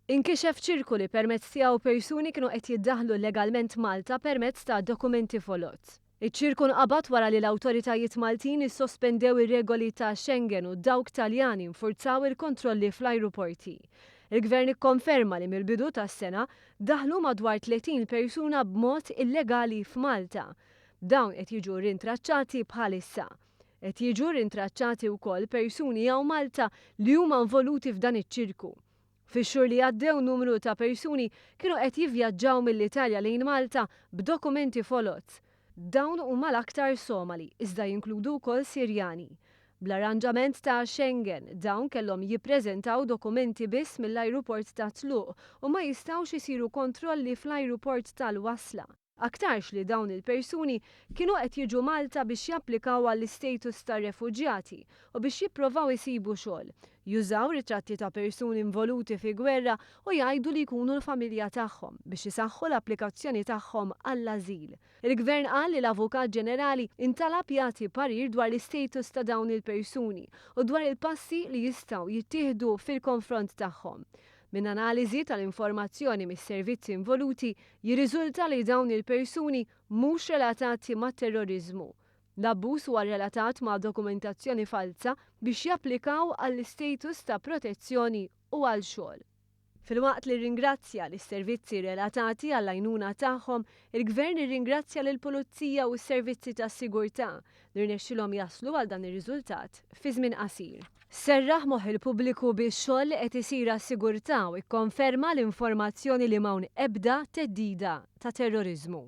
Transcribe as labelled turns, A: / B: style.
A: Inkixef ċirku li permezz tiegħu persuni kienu qed jiddaħħlu illegalment Malta permezz ta' dokumenti foloz. Iċ-ċirku nqabad wara li l-awtoritajiet Maltin issospendew ir-regoli ta' Schengen u dawk Taljani nfurzaw il-kontrolli fl-ajruporti. Il-Gvern ikkonferma li mill-bidu tas-sena daħlu madwar 30 persuna b'mod illegali f'Malta. Dawn qed jiġu rintraċċati bħalissa. Qed jiġu rintraċċati wkoll persuni hawn Malta li huma involuti f'dan iċ-ċirku. Fix-xhur li għaddew numru ta' persuni kienu qed jivvjaġġaw mill-Italja lejn Malta b'dokumenti foloz. Dawn huma l-aktar Somali, iżda jinkludu wkoll Sirjani. Bl-arranġament ta' Schengen, dawn kellhom jippreżentaw dokumenti biss mill-ajruport tat-tluq u ma jistgħux isiru kontrolli fl-ajruport tal-wasla. Aktarx li dawn il-persuni kienu qed jiġu Malta biex japplikaw għall-istatus ta' refuġjati u biex jipprovaw isibu xogħol. Jużaw ritratti ta' persuni involuti fi gwerra u jgħidu li jkunu l-familja tagħhom biex isaħħu l-applikazzjoni tagħhom għall-ażil. Il-Gvern qal li l-Avukat Ġenerali intalab jagħti parir dwar l-istatus ta' dawn il-persuni u dwar il-passi li jistgħu jittieħdu fil-konfront tagħhom. Minn analiżi tal-informazzjoni mis-servizzi involuti jirriżulta li dawn il-persuni mhux relatati mat-terroriżmu. L-abbuż huwa relatat ma' dokumentazzjoni falza biex japplikaw għall-istatus ta' protezzjoni u għal xogħol. Filwaqt li rringrazzja lis-servizzi relatati għall-għajnuna tagħhom, il-Gvern irringrazzja lill-Pulizija u s-servizzi tas-sigurtà li rnexxilhom jaslu għal dan ir-riżultat fi żmien qasir. Serraħ moħħ il-pubbliku bix-xogħol li qed isir għas-sigurtà u kkonferma l-informazzjoni li m'hawn ebda theddida ta' terroriżmu.